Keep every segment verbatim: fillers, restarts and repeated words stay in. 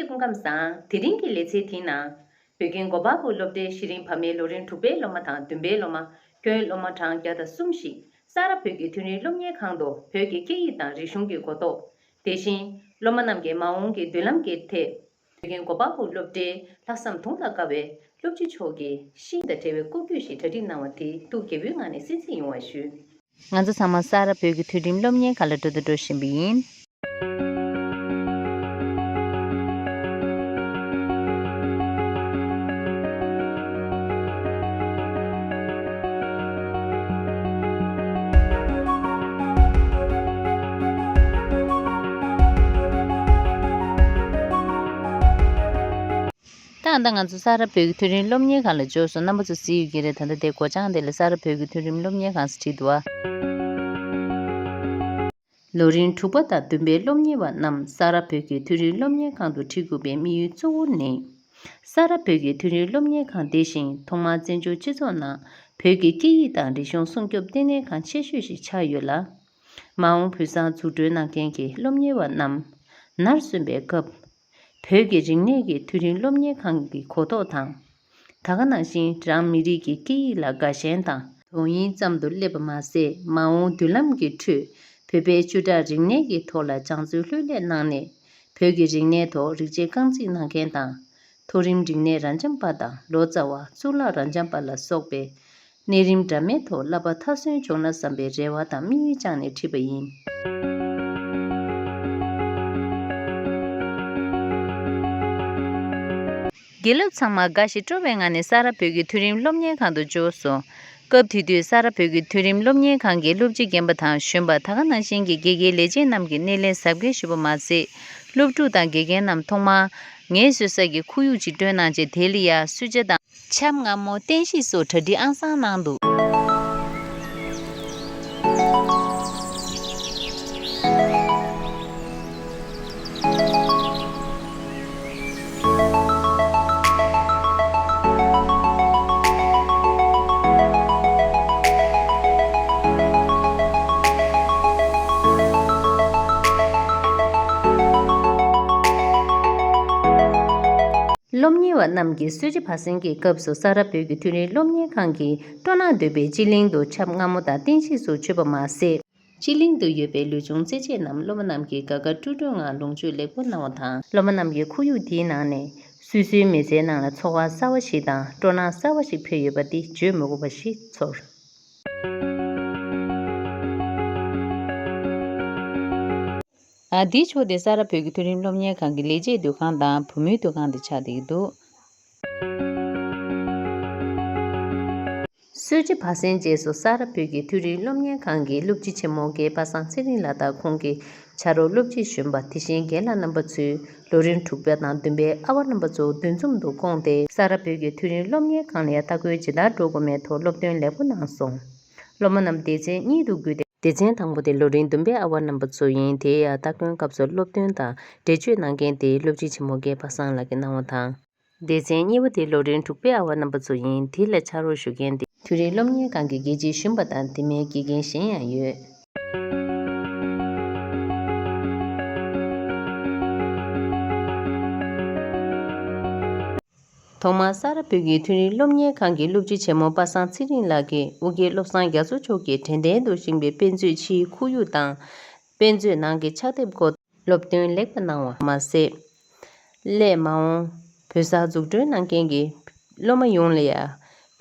སྐུ་ཁམས་བཟང་། དེ་རིང་གི་ལེ་ཚན་དེའི་ནང་། བོད་ཁྱིམ་སྒོ་བར་བུ་སློབ་གྲྭའི་གཞི་རིམ་བར་མའི་ལོ་རིམ་དྲུག་པའི་སློབ་མ་དང་བདུན་པའི་སློབ་མ། ཁྱོན་སློབ་མ་གྲངས་བརྒྱ་དང་གསུམ་ཞིག་ས་རཱ་བོད་ཀྱི་མཐོ་རིམ་སློབ་གཉེར་ཁང་དུ་བོད་ཀྱི་སྐད་ཡིག་དང་རིག་གཞུང་གི་གོ་རྟོགས། དེ་བཞིན་སློབ་མ་རྣམས་ཀྱི་མ་འོངས་ཀྱི་མདུན་ལམ་གྱི་ཐད། བོད་ཁྱིམ་སྒོ་བར་བུ་སློབ་གྲྭའི་ལྷག་བསམ་དུང་ལ་དཀར་བའི་སློབ་སྤྱི་མཆོག་གིས་ཤིང་དང་འབྲེལ་བའི་ལྐོག་གྱུར་ཞིག་གྲ་སྒྲིག་གནང་བ་དེ་ཐུགས་དགྱེས་པོའི་ངང་ནས་གསན་གཟིགས་ཡོང་བ་ཞུ། ང་ཚོ་ཚང་མ་ས་རཱ་བོད་ཀྱི་མཐོ་རིམ་སློབ་གཉེར་ཁང་ལ་འགྲོ་དང་འགྲོ་བཞིན་པ་ཡིན། ད་ལྟ་ང་ཚོ་ས་རཱ་བོད་ཀྱི་མཐོ་རིམ་སློབ་གཉེར་ཁང་ལ་འབྱོར་སོང་། རྣམ་པ་ཚོ་གཟིགས་ཡོད་ཀྱི་རེད། ད་ལྟ་དེ་སྒོ་བྱང་དེ་ལ་ས་རཱ་བོད་ཀྱི་མཐོ་རིམ་སློབ་གཉེར་ཁང་ཟེར་བྲིས་འདུག་ཨ། ལོ་རིམ་དྲུག་པ་དང་བདུན་པའི་སློབ་གཉེར་བ་རྣམས་ས་རཱ་བོད་ཀྱི་མཐོ་རིམ་སློབ་གཉེར་ཁང་དུ་ཁྲིད་དགོས་པའི་དམིགས་ཡུལ་གཙོ་བོ་ནི། ས་རཱ་བོད་ཀྱི་མཐོ་རིམ་སློབ་གཉེར་ཁང་དེ་བཞིན་ཐོག་མར་བཙན་བྱོལ་སྤྱི་ཚོགས་ནང་བོད་ཀྱི་སྐད་ཡིག་དང་རིག་གཞུང་སྲུང་སྐྱོབ་ལྟེ་གནས་ཁང་ཆེ་ཤོས་ཤིག་ཆགས་ཡོད་ལ། མ་འོངས་བོད་བཟང་འཛུགས་སྐྲུན་གནང་མཁན་གྱི་སློབ་གཉེར་བ་རྣམས་ནར་སོན་པའི་སྐབས། བོད་ཀྱི་རིག་གནས་ཀྱི་མཐོ་རིམ་སློབ་གཉེར་ཁང་གི་གོ་རྟོགས་དང་། ད་ག་ནང་བཞིན་རང་མི་རིགས་ཀྱི་སྐད་ཡིག་ལ་དགའ་ཞེན་དང་དོན་སྙིང་ཙམ་དུ་སླེབས་པ་མ་ཟད། མ་འོངས་མདུན་ལམ་གྱི་ཁྲོད་བོད་པའི་བཅུ་ཕྲག་རིག་གནས་ཀྱི་ཐོག་ལ་སྦྱང་བརྩོན་ལྷོད་ལྷོད་གནང་ནས། བོད་ཀྱི་རིག་གནས་ཐོག་རིག་བྱེད་རྐང་འཛིན་གནང་མཁན་དང་། མཐོ་རིམ་རིག་གནས་རབ་འབྱམས་པ་དང་ལོ་ཙཱ་བ། གཙུག་ལག་རབ་འབྱམས་པ་ལ་སོགས་པའི་གནས་རིམ་འདྲ་མིན་ཐོག་བསླབ་པ་མཐར་སོན་བྱུང་ན་བསམ་པའི་རེ་བ་དང་དམིགས་ཡུལ་བཅངས་ནས་ཁྲིད་པ་ཡིན། དགེ་སློབ་ཚང་མ་དགའ་ཞིང་སྤྲོ་བའི་ངང་ནས་ས་རཱ་བོད་ཀྱི་མཐོ་རིམ་སློབ་གཉེར་ཁང་དུ་འབྱོར་སོང་། སྐབས་དེ་དུས་ས་རཱ་བོད་ཀྱི་མཐོ་རིམ་སློབ་གཉེར་ཁང་གི་སློབ་སྤྱི་རྒན་པ་དང་གཞོན་པ། ད་ག་ནང་བཞིན་གྱི་དགེ་རྒན་ལས་བྱེད་རྣམས་ཀྱིས་སྣེ་ལེན་གཟབ་རྒྱས་ཞུས་པ་མ་ཟད། སློབ་ཕྲུག་དང་དགེ་རྒན་རྣམས་ཐོག་མར་ངལ་གསོ་ས་ཀྱི་ཁོར་ཡུག་ཅིག་བསྐྲུན་གནང་རྗེས། དེ་ལ་ཡ་གསོལ་ཇ་དང་། ཆབ་མངར་མོ། རྟེན་གཞི་སོགས་གྲ་སྒྲིག་ཨང་གསར་གནང་འདུག། སློབ་གཉེར་བ་རྣམས་ཀྱིས་གསོལ་ཇ་ཕར་གསེང་གི་སྐབས་སུ་ས་རཱ་བོད་ཀྱི་མཐོ་རིམ་སློབ་གཉེར་ཁང་གི་སྤྲོ་སྣང་དོད་པའི་སྤྱི་གླིང་དུ་ཆབ་མངར་མོ་དང་རྟེན་གཞི་སོགས་མཆོད་པ་མ་ཟད། སྤྱི་གླིང་དུ་ཡོད་པའི་ལུས་སྦྱོང་རྩེད་ཆས་རྣམས་སློབ་མ་རྣམས་ཀྱིས་དགའ་དགའ་སྤྲོ་སྤྲོའི་ངང་ལོངས་སྤྱོད་ལེགས་པོ་གནང་བ་དང་། སློབ་མ་རྣམས་ཀྱིས་ཁོར་ཡུག་དེའི་ནང་ནས་སོ་སོའི་མི་ཚེའི་ནང་ལ་ཚོར་བ་གསར་བ་ཞིག་དང་སྤྲོ་སྣང་གསར་བ་ཞིག་འཕེལ་ཡོད་པ་འདི་བརྗོད་མི་དགོས་པ་ཞིག་ཚོར། ཨ། དེའི་ཕྱོགས་དེ་ས་རཱ་བོད་ཀྱི་མཐོ་རིམ་སློབ་གཉེར་ཁང་གི་ལས་བྱེད་སྡོད་ཁང་དང་བུ་མོའི་སྡོད་ཁང་དེ་ཆགས་བསྡད་ཀྱི་འདུག། གསོལ་ཇ་ཕར་གསེང་རྗེས་སུ་ས་རཱ་བོད་ཀྱི་མཐོ་རིམ་སློབ་གཉེར་ཁང་གི་སློབ་སྤྱི་ཆེན་མོ་རྒན་པ་སངས་ཚེ་རིང་ལགས་དང་ཁོང་གི་ཕྱག་རོགས་སློབ་སྤྱི་གཞོན་པ། དེ་བཞིན་རྒན་ལགས་རྣམ་པ་ཚོས་ལོ་རིམ་དྲུག་པ་དང་བདུན་པའི་ཨ་བ་རྣམ་པ་ཚོ་འདུ་འཛོམས་དུ་བསྐོངས་ཏེ། ས་རཱ་བོད་ཀྱི་མཐོ་རིམ་སློབ་གཉེར་ཁང་ལ་ཡང་ལྟ་སྐོར་ཇི་ལྟར་འགྲོ་དགོས་མིན་ཐོག་སློབ་སྟོན་ལེགས་པོ་གནང་སོང་། སློབ་མ་རྣམས་སྡེ་ཚན་གཉིས་དུ་བགོས་ཏེ། སྡེ་ཚན་དང་པོ་དེ་ལོ་རིམ་བདུན་པའི་ཨ་བ་རྣམ་པ་ཚོ་ཡིན། དེ་ཡང་ལྟ་སྐོར་སྐབས་སུ་སློབ་སྟོན་དང་འགྲེལ་བརྗོད་གནང་མཁན་དེ་སློབ་སྤྱི་ཆེན་མོ་རྒན་པ་སངས་ལགས་ཀྱིས་གནང་བ་དང་། སྡེ་ཚན་གཉིས་པ་དེ་ལོ་རིམ་དྲུག་པའི་ཨ་བ་རྣམ་པ་ཚོ་ཡིན། དེ་ལ་ཕྱག་རོགས་ཞུ་མཁན་དེ་མཐོ་རིམ་སློབ་གཉེར་ཁང་གི་དགེ་ཆེ་གཞོན་པ་དང་དེ་མིན་དགེ་རྒན་གཞན་ཡང་ཡོད། ཐོག་མར་ས་རཱ་བོད་ཀྱི་མཐོ་རིམ་སློབ་གཉེར་ཁང་གི་སློབ་སྤྱི་ཆེན་མོ་པ་སངས་ཚེ་རིང་ལགས་ཀྱིས་ཨོ་རྒྱན་བློ་བཟང་རྒྱ་མཚོ་མཆོག་གིས་དྲན་རྟེན་དུ་བཞེངས་པའི་དཔེ་མཛོད་ཕྱིའི་ཁོར་ཡུག་དང་། དཔེ་མཛོད་ནང་གི་ཕྱག་དེབ་སྐོར་སློབ་སྟོན་ལེགས་པར་གནང་བ་མ་ཟད། སླད་མ་འོངས་བོད་ས་འཛུགས་སྐྲུན་གནང་མཁན་གྱི་སློབ་མ་ཡོངས་ལ་ཡང་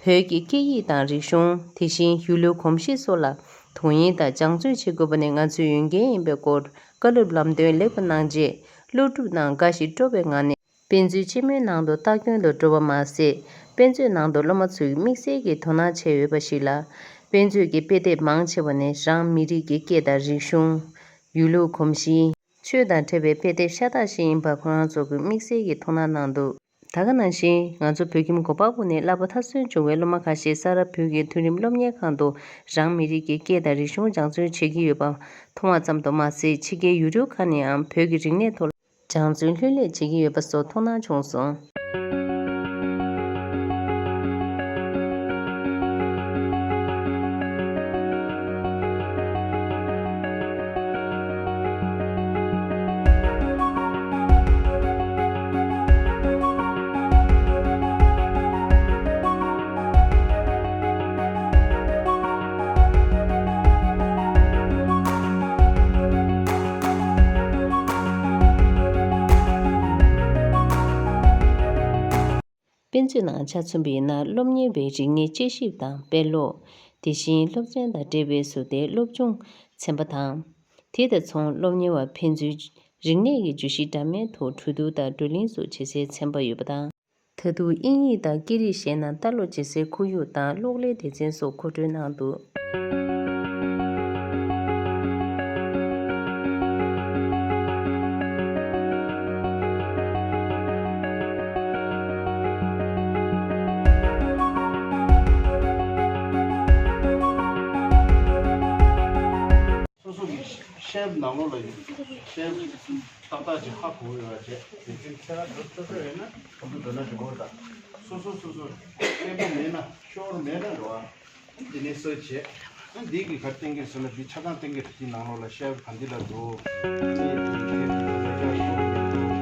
བོད་ཀྱི་སྐད་ཡིག་དང་རིག་གཞུང་། དེ་བཞིན་གཞིས་ལུས་གོམས་གཤིས་སོགས་ལ་དོ་དབྱིངས་དང་སྦྱང་བརྩོན་བྱེད་དགོས་པ་ནི་ང་ཚོའི་འོས་འགན་ཡིན་པའི་སྐོར་བཀའ་སློབ་ལམ་སྟོན་ལེགས་པར་གནང་རྗེས། སློབ་ཕྲུག་རྣམས་དགའ་ཞིང་སྤྲོ་བའི་ངང་ནས་དཔེ་མཛོད་ཆེན་མོའི་ནང་དུ་ལྟ་སྐྱོང་དུ་འགྲོ་བ་མ་ཟད། དཔེ་མཛོད་ནང་དུ་སློབ་མ་ཚོས་དམིགས་བསལ་གྱིས་དོ་སྣང་བྱས་ཡོད་པ་ཞིག་ལ། དཔེ་མཛོད་ཀྱི་དཔེ་དེབ་མང་ཆེ་བ་ནི་རང་མི་རིགས་ཀྱི་སྐད་དང་རིག་གཞུང་། གཞིས་ལུས་གོམས་གཤིས། ཆོས་དང་འབྲེལ་བའི་དཔེ་དེབ་ཤ་སྟག་ཞིག་ཡིན་པ་ཁོ་རང་ཚོ་གིས་དམིགས་བསལ་གྱིས་དོ་སྣང་གནང་འདུག། ད་ག་ནང་བཞིན་ང་ཚོ་བོད་ཁྱིམ་སྒོ་བར་བུ་ནས་བསླབ་པ་མཐར་སོན་བྱུང་བའི་སློབ་མ་ཁ་ཤས་ས་རཱ་བོད་ཀྱི་མཐོ་རིམ་སློབ་གཉེར་ཁང་དུ་རང་མི་རིགས་ཀྱི་སྐད་དང་རིག་གཞུང་སྦྱང་བརྩོན་བྱེད་ཀྱི་ཡོད་པ་མཐོང་བ་ཙམ་དུ་མ་ཟད། ཕྱི་རྒྱལ་ཡུལ་གྲུ་ཁག་ནས་ཡང་བོད་ཀྱི་རིག་གནས་ཐོག་ལ་སྦྱང་བརྩོན་ལྷོད་ལྷོད་བྱེད་ཀྱི་ཡོད་པ་སོགས་མཐོང་སྣང་བྱུང་སོང་། དཔེ་མཛོད་ནང་ཆ་མཚོན་པ་ཡིན་ན། སློབ་གཉེར་བའི་རིག་གནས་དཔྱད་ཞིབ་དང་དཔེ་ཀློག་དེ་བཞིན་སློབ་ཚན་དང་འབྲེལ་བའི་ཟུར་ལྟའི་སློབ་སྦྱོང་ཚན་པ་དང་། དེ་དང་མཚུངས་སློབ་གཉེར་བ་ཕན་ཚུན་རིག་གནས་ཀྱི་བརྗོད་གཞི་འདྲ་མིན་ཐོག་གྲོས་བསྡུར་དང་བགྲོ་གླེང་སོགས་བྱེད་སའི་ཚན་པ་ཡོད་པ་དང་། ད་དུང་དབྱིན་ཡིག་དང་སྐད་རིགས་གཞན་རྣམས་ལྟ་ཀློག་བྱེད་སའི་ཁོར་ཡུག་དང་གློག་ཀླད་སྡེ་ཚན་སོགས་མཁོ་སྤྲོད་གནང་འདུག། སོ་སོ་གི་ཤེལ་ནང་ལོགས་ལ་ཡོད། ཤེལ་ཏག་ཏག་ཅིག་ཧ་གོ་ཡོད་པ་བྱས། དེ་ཚོའི་ཚེ་ར་འགྲོ་ཐུབ་ཐུབ་ཡོད་ན་ཁམ་བུ་འགྲོ་ན་འགྲོ་གི་རེད་ད། སོ་སོ་སོ་སོ་ཤེལ་པོ་མེད་ན་ཤོར་མེད་ན་འགྲོ་བ། དེ་ནས་སོ་བྱས། ཨ་འདི་གི་གར་བསྟན་གྱི་ཟེར་ན་འདི་ཆ་ཚང་བསྟན་གྱི་རེད། དེ་ནང་ལོགས་ལ་ཤེལ་ག་འདི་ལ་འགྲོ། དེ་ནས་དེ་གི་ཆ་ཚང་བསྟན་གྱི་རེད།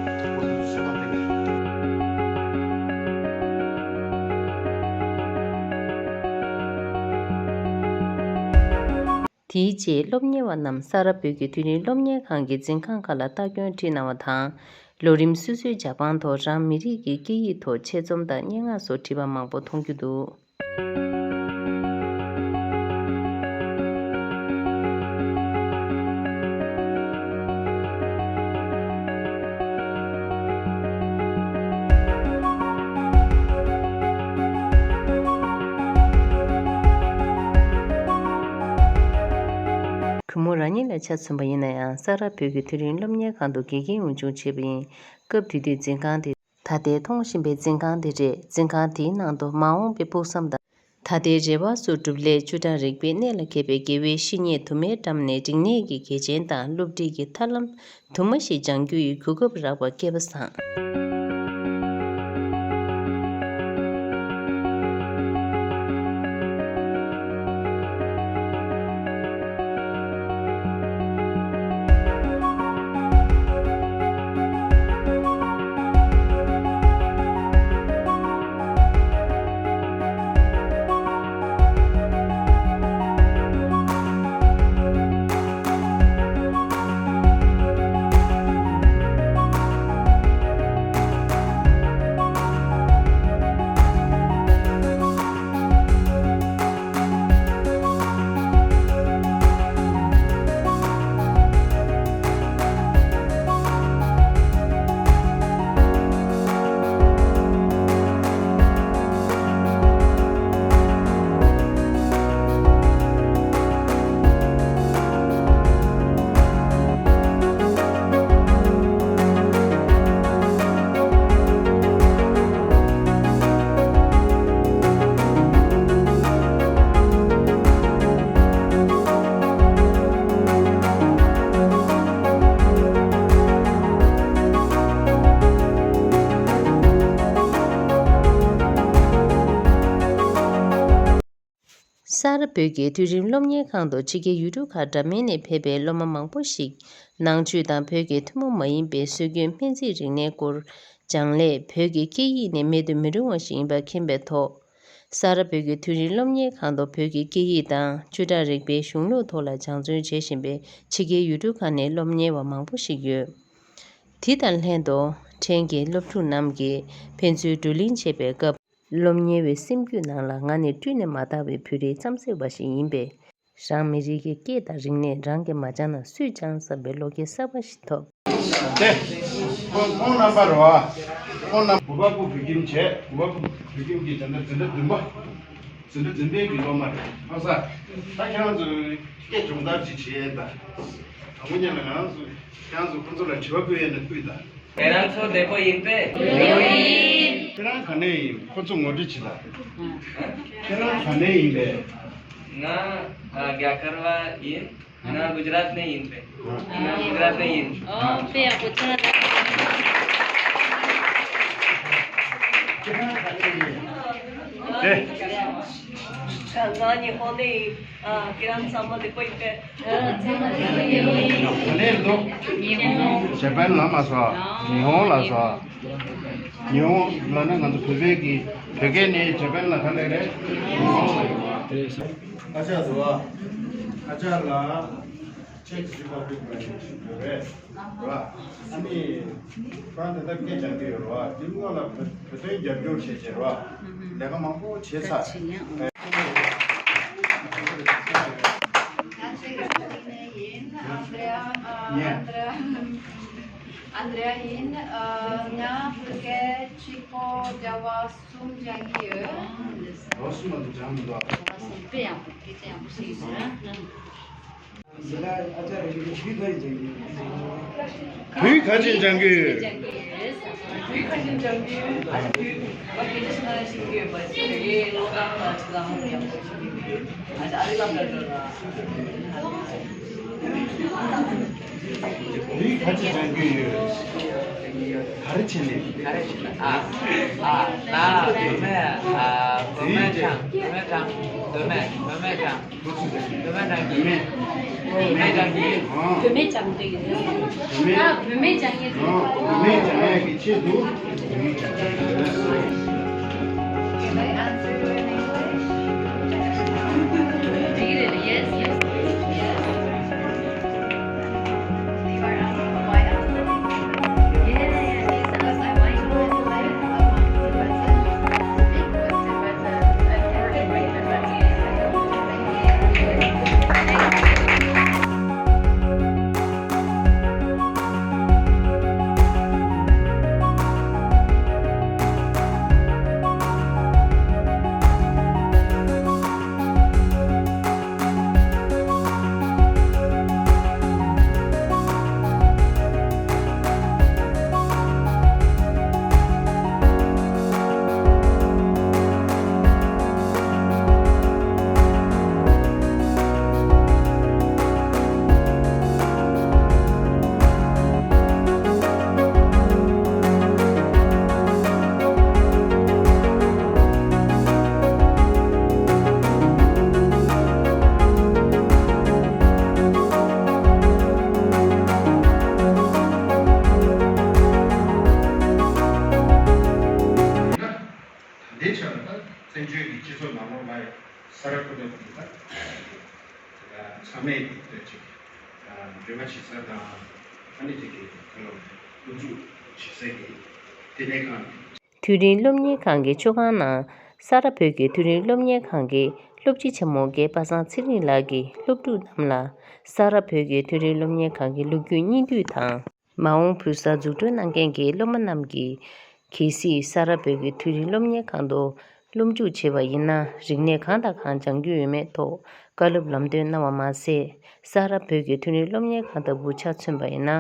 དེའི་རྗེས་སློབ་གཉེར་བ་རྣམས་ས་རཱ་བོད་ཀྱི་མཐོ་རིམ་སློབ་གཉེར་ཁང་གི་འཛིན་ཁང་ཁག་ལ་ལྟ་སྐྱོང་ཁྲིད་གནང་བ་དང་། ལོ་རིམ་སོ་སོའི་ཇ་པང་ཐོག་རང་མི་རིགས་ཀྱི་སྐད་ཡིག་ཐོག་ཆེད་རྩོམ་དང་སྙན་ངག་སོགས་བྲིས་པ་མང་པོ་མཐོང་རྒྱུ་འདུག། གུས་མོ་རང་ཉིད་ལ་ཆ་མཚོན་པ་ཡིན་ན་ཡང་། ས་རཱ་བོད་ཀྱི་མཐོ་རིམ་སློབ་གཉེར་ཁང་དུ་དགེ་རྒན་འོས་སྦྱོང་བྱས་པ་ཡིན། སྐབས་དེ་དུས་འཛིན་ཁང་དེ་ད་ལྟའི་མཐོང་བཞིན་པའི་འཛིན་ཁང་དེ་རེད། འཛིན་ཁང་དེའི་ནང་དུ་མ་འོངས་པའི་ཕུགས་བསམ་དང་། ད་ལྟའི་རེ་བ་སོགས་སྒྲུབ་སླད་ཆོས་གྲགས་རིག་པའི་གནད་ལ་མཁས་པའི་དགེ་བའི་བཤེས་གཉེན་དུ་མའི་འགྲམ་ནས་རིག་གནས་ཀྱི་གལ་ཆེན་དང་སློབ་ཁྲིད་ཀྱི་ཐབས་ལམ་དུ་མ་ཞིག་སྦྱང་རྒྱུ་ཡི་གོ་སྐབས་རག་པར་སྐལ་བ་བཟང་། ས་རཱ་བོད་ཀྱི་མཐོ་རིམ་སློབ་གཉེར་ཁང་དུ་ཕྱི་རྒྱལ་ཡུལ་གྲུ་ཁག་འདྲ་མིན་ནས་ཕེབས་པའི་སློབ་མ་མང་པོ་ཞིག་ནང་ཆོས་དང་བོད་ཀྱི་ཐུན་མོང་མ་ཡིན་པའི་སྲོལ་རྒྱུན་སྨན་རྩིས་རིག་གནས་སྐོར་སྦྱང་སླད། བོད་ཀྱི་སྐད་ཡིག་ནི་མེད་དུ་མི་རུང་བ་ཞིག་ཡིན་པ་མཁྱེན་པའི་ཐོག། ས་རཱ་བོད་ཀྱི་མཐོ་རིམ་སློབ་གཉེར་ཁང་དུ་བོད་ཀྱི་སྐད་ཡིག་དང་ཆོས་གྲགས་རིག་པའི་གཞུང་ལུགས་ཐོག་ལ་སྦྱང་བརྩོན་བྱེད་བཞིན་པའི་ཕྱི་རྒྱལ་ཡུལ་གྲུ་ཁག་ནས་སློབ་གཉེར་བ་མང་པོ་ཞིག་ཡོད། དེ་དང་ལྷན་དུ་ཕྲན་གྱི་སློབ་ཕྲུག་རྣམས་ཀྱིས་ཕན་ཚུན་བགྲོ་གླེང་བྱེད་པའི་སྐབས། སློབ་གཉེར་བའི་སེམས་རྒྱུད་ནང་ལ་ང་ནི་སྤྲུལ་ནས་མ་དར་བའི་བོད་རིགས་རྩམ་ཟན་པ་ཞིག་ཡིན་པས། རང་མི་རིགས་ཀྱི་སྐད་དང་རིག་གནས་རང་གིས་མ་སྦྱངས་ན་སུས་སྦྱང་བསམ་པའི་བློ་སྐྱེད་གསར་པ་ཞིག་ཐོབ། དེ། ཁོང་ཁོང་རྣམ་པ་རེད་བ། ཁོང་རྣམ་བུ་བ་སྐུ་བོད་ཁྱིམ་བྱས། བུ་བ་སྐུ་བོད་ཁྱིམ་གྱི་དེ་འདྲ་འཛིན་གྲྭ་བདུན་པ། འཛིན་གྲྭ་འཛིན་གྲྭའི་གི་སློབ་མ་རེད། ཨ་ས། ད་ཁྱེད་རང་ཚོས་སྐད་སྦྱོང་བརྡར་ཅིག་བྱས་ད། དང་པོ་ཉིད་ལ་ང་རང་ཚོ་ཁྱེད་རང་ཚོ་ཁོང་ཚོ་ལ་དྲི་བ་བཀོད་ཡས་ན་བཀོད་ད། ཁྱེད་རང་ཚོ་བདེ་པོ་ཡིན་པས། ཁྱེད་རང་ག་ནས་ཡིན། ཁོ་ཚོ་ངོ་སྤྲོད་བྱེད་ད། ཁྱེད་རང་ག་ནས་ཡིན་པས། ང་ཨ་རྒྱ་གར་བ་ཡིན། ང་གུ་ཇ་རཱཏ་ནས་ཡིན་པས། ང་གུ་ཇ་རཱཏ་ནས་ཡིན། ཨོ་དཔེ་ཡག་པོ་ཚང་། ཁྱེད་རང་ག་ནས་ཡིན། ཨེ། ང་ཉི་ཧོང་ནས་ཡིན། ཨ་ཁྱེད་རང་ཚང་མ་བདེ་པོ་ཡིན་པས། ཨ་ནས་འདུག་ཇ་པན་ལ་མ་སོ། ཉི་ཧོང་ལ་སོ། ཉི་ཧོང་ལ་ན་ང་ཚོ་བོད་པའི་གི་བོད་སྐད་ནི་ཇ་པན་ལ་ག་ནས་རེད། ཉི་ཧོང་ལ་ཡོད་པ། ཨ་ཅག་ཟེར་བ། ཨ་ཅག་ལགས། ཆེད་ཞུ་བ་ཕུལ་དགོས་ཞིག་ཡོད་རེད། ར། ཨ་ནི། ཁོ་རང་དེ་ལྟར་སྐད་རྒྱག་གི་ཡོད་ར། དེ་སྔོན་ལ་བོད་བོད་དོན་རྒྱབ་སྐྱོར་བྱས་བྱས་ར། ལས་ཀ་མང་པོ་བྱས་ཚར། ཡིན། ཨ་འདྲ་ཨ་འདྲ་ཨ་འདྲ་ཡིན། ང་བོད་སྐད་གཅིག་པོ་སྦྱང་བ་གསུམ་སྦྱང་གི་ཡོད། ལོ་གསུམ་ལ་དུ་སྦྱང་མི་འདུག་ཨ། ལོ་གསུམ་དཔེ་ཡག་པོ་སྐད་ཆ་ཡག་པོ་ཞིག་ཡིན། བོད་ཁ་ཅིག་སྦྱང་གི་ཡོད། བོད་ཁ་ཅིག་སྦྱང་གི་ཡོད། བོད་ཁ་ཅིག་སྦྱང་གི་ཡོད། ག་རེ་བྱས་ནས། ག་རེ་བྱས་ནས། ཨ། ཨ། ན། བུད་མེད། ཨ། བུད་མེད་དེ་སྦྱང་། བུད་མེད་སྦྱང་། བུད་མེད། བུད་མེད་སྦྱང་། བུད་མེད་སྦྱང་གི། བུད་མེད། བུད་མེད་སྦྱང་གི། བུད་མེད་སྦྱང་གི་ཡོད། བུད་མེད། ཨ། བུད་མེད་སྦྱང་གི་ཡོད། བུད་མེད་སྦྱང་ཡག་གི་ཆེད་དུ་བུད་མེད་སྦྱང་གི་ཡོད། Can I answer you in English? Yes, yes, yes. You are asking why I'm, yeah, yeah, yes, because I want to live, I want to live. ད་ལྟའི་ཆར་ད་བཙན་བྱོལ་གྱི་སྤྱི་ཚོགས་ནང་ལོགས་ལ་ཡང་ས་རཱ་ཕུ་ཏོ་དང་ད་ཚང་མས་ཀྱི་ལྟོས་ཅིག་འགྲེམས་པ་བྱེད་ས་དང་ཨ་ནི་ཅིག་གི་ཁ་ལོ་སློབ་འཇུག་བྱེད་ས་ཀྱི་ལྟེ་གནས་ཁང་། དུས་རིང་སློབ་གཉེར་ཁང་གི་ཆུ་ཁང་ནང་ས་རཱ་བོད་ཀྱི་དུས་རིང་སློབ་གཉེར་ཁང་གི་སློབ་སྤྱི་ཆེན་མོ་རྒན་པ་སངས་ཚེ་རིང་ལགས་ཀྱིས་སློབ་ཕྲུག་རྣམས་ལ་ས་རཱ་བོད་ཀྱི་དུས་རིང་སློབ་གཉེར་ཁང་གི་ལོ་རྒྱུས་སྙིང་བསྡུས་དང་། མ་འོངས་བོད་ས་འཛུགས་སྐྲུན་གནང་མཁན་གྱི་སློབ་མ་རྣམས་ཀྱིས་གལ་སྲིད་ས་རཱ་བོད་ཀྱི་དུས་རིང་སློབ་གཉེར་ཁང་དུ་སློབ་འཇུག་བྱས་པ་ཡིན་ན་རིག་གནས་གང་དང་གང་སྦྱང་རྒྱུ་ཡོད་མེད་ཐོག་བཀའ་སློབ་ལམ་སྟོན་གནང་བ་མ་ཟད། ས་རཱ་བོད་ཀྱི་དུས་རིང་སློབ་གཉེར་ཁང་ལྟ་བུ་ཆ་མཚོན་པ་ཡིན་ན་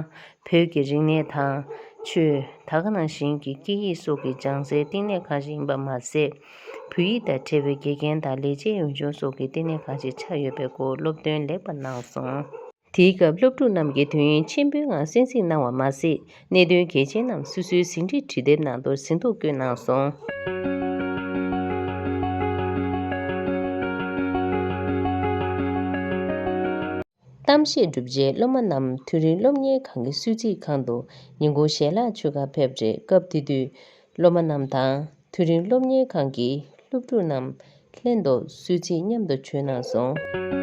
བོད་ཀྱི་རིག་གནས་དང་ཆོས། ད་ག་ནང་བཞིན་གྱི་སྐད་ཡིག་སོགས་ཀྱི་སྦྱང་སའི་ལྟེ་གནས་ཁང་ཞིག་ཡིན་པ་མ་ཟད། བོད་ཡིག་དང་འབྲེལ་བའི་དགེ་རྒན་དང་ལས་བྱེད་འོས་སྦྱོང་སོགས་ཀྱི་ལྟེ་གནས་ཁང་ཞིག་ཆགས་ཡོད་པའི་སྐོར་སློབ་སྟོན་ལེགས་པར་གནང་སོང་། དེའི་སྐབས་སློབ་ཕྲུག་རྣམས་ཀྱིས་དུས་ཡུན་ཆེན་པོའི་ངང་གསན་གཟིགས་གནང་བ་མ་ཟད། གནད་དོན་གལ་ཆེན་རྣམས་སོ་སོའི་ཟིན་བྲིས་བྲིས་དེབ་ནང་དུ་ཟིན་ཐོ་བཀོད་གནང་སོང་། གཏམ་བཤད་གྲུབ་རྗེས་སློབ་མ་རྣམས་དུས་རིང་སློབ་གཉེར་ཁང་གི་གསོལ་ཚིགས་ཁང་དུ་ཉིན་གུང་ཞལ་ལག་མཆོད་གར་ཕེབས་རེད། སྐབས་དེ་དུས་སློབ་མ་རྣམས་དང་དུས་རིང་སློབ་གཉེར་ཁང་གི་སློབ་ཕྲུག་རྣམས་ལྷན་དུ་གསོལ་ཚིགས་མཉམ་དུ་མཆོད་གནང་སོང་།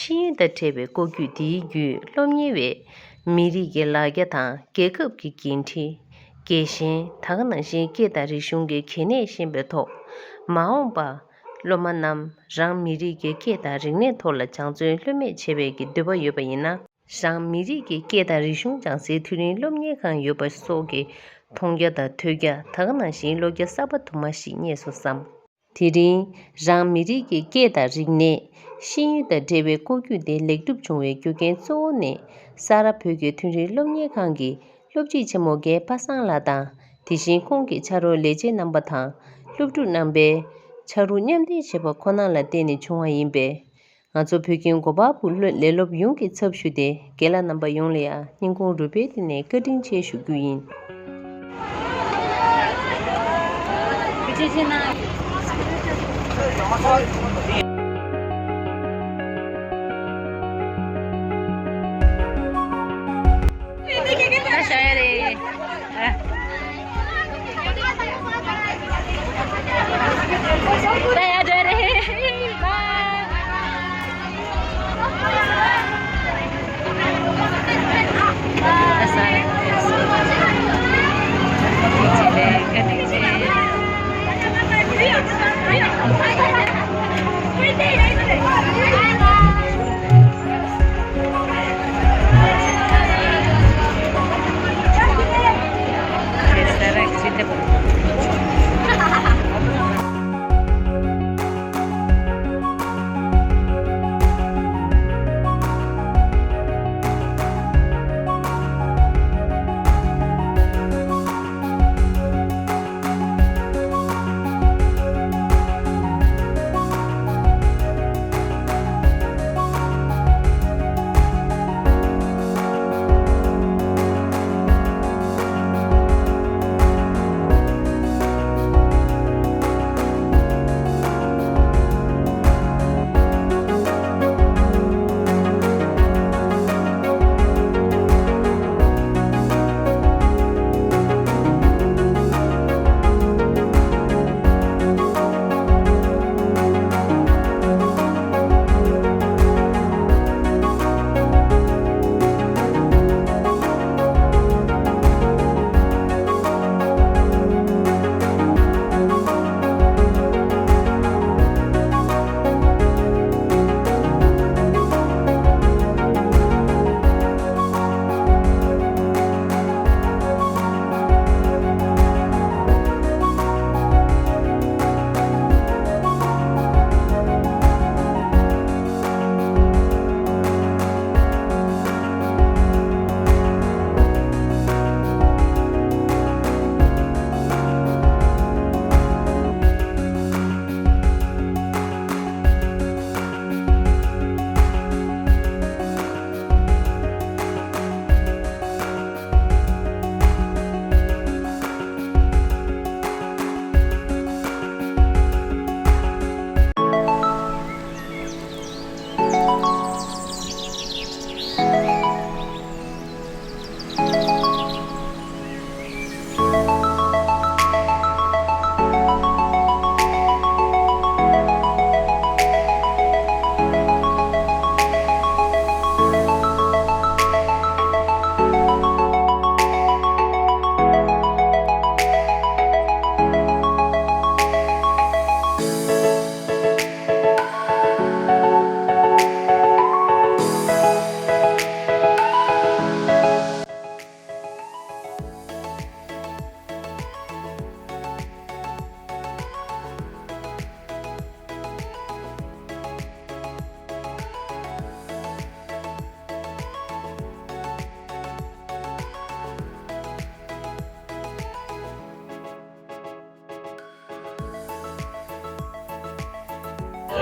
ཤེས་ཡོན་དང་འབྲེལ་བའི་ལྐོག་གྱུར་འདིའི་བརྒྱུད་སློབ་གཉེར་བས་མི་རིགས་ཀྱི་ལ་རྒྱ་དང་རྒྱལ་ཁབ་ཀྱི་འགན་འཁྲི། རྒྱལ་ཞེན། ད་ག་ནང་བཞིན་སྐད་དང་རིག་གཞུང་གི་གལ་གནད་ཤེས་པའི་ཐོག་མ་འོངས་པར་སློབ་མ་རྣམས་རང་མི་རིགས་ཀྱི་སྐད་དང་རིག་གནས་ཐོག་ལ་སྦྱང་བརྩོན་ལྷོད་མེད་བྱེད་པའི་གི་འདོད་པ་ཡོད་པ་ཡིན་ན། རང་མི་རིགས་ཀྱི་སྐད་དང་རིག་གཞུང་སྦྱང་སའི་དུས་རིང་སློབ་གཉེར་ཁང་ཡོད་པ་སོགས་ཀྱི་ མཐོང་རྒྱ་དང་ཐོས་རྒྱ། ད་ག་ནང་བཞིན་ཀློག་རྒྱ་གསར་པ་དུ་མ་ཞིག་རྙེད་སོང་བསམ། དེ་རིང་རང་མི་རིགས་ཀྱི་སྐད་དང་རིག་གནས། ཤེས་ཡོན་དང་འབྲེལ་བའི་ལྐོག་གྱུར་དེ་ལེགས་གྲུབ་བྱུང་བའི་རྒྱུ་རྐྱེན་གཙོ་བོ་ནི། ས་རཱ་བོད་ཀྱི་མཐོ་རིམ་སློབ་གཉེར་ཁང་གི་སློབ་སྤྱི་ཆེན་མོ་རྒན་པ་སངས་ལགས་དང་། དེ་བཞིན་ཁོང་གི་ཕྱག་རོགས་ལས་བྱེད་རྣམ་པ་དང་། སློབ་ཕྲུག་རྣམ་པས་ཕྱག་རོགས་མཉམ་འདེགས་བྱས་པ་ཁོ་ན་ལ་བརྟེན་ནས་བྱུང་བ་ཡིན་པས། ང་ཚོ་བོད་ཁྱིམ་སྒོ་པར་བུ་སློབ་ལས་སློབ་ཡོངས་ཀྱི་ཚབ་ཞུས་ཏེ། རྒན་ལགས་རྣམ་པ་ཡོངས་ལ་ཡང་སྙིང་ཁོང་རུས་པའི་གཏིང་ནས་བཀའ་དྲིན་ཆེ་ཞུ་རྒྱུ་ཡིན།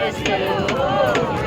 Let's go.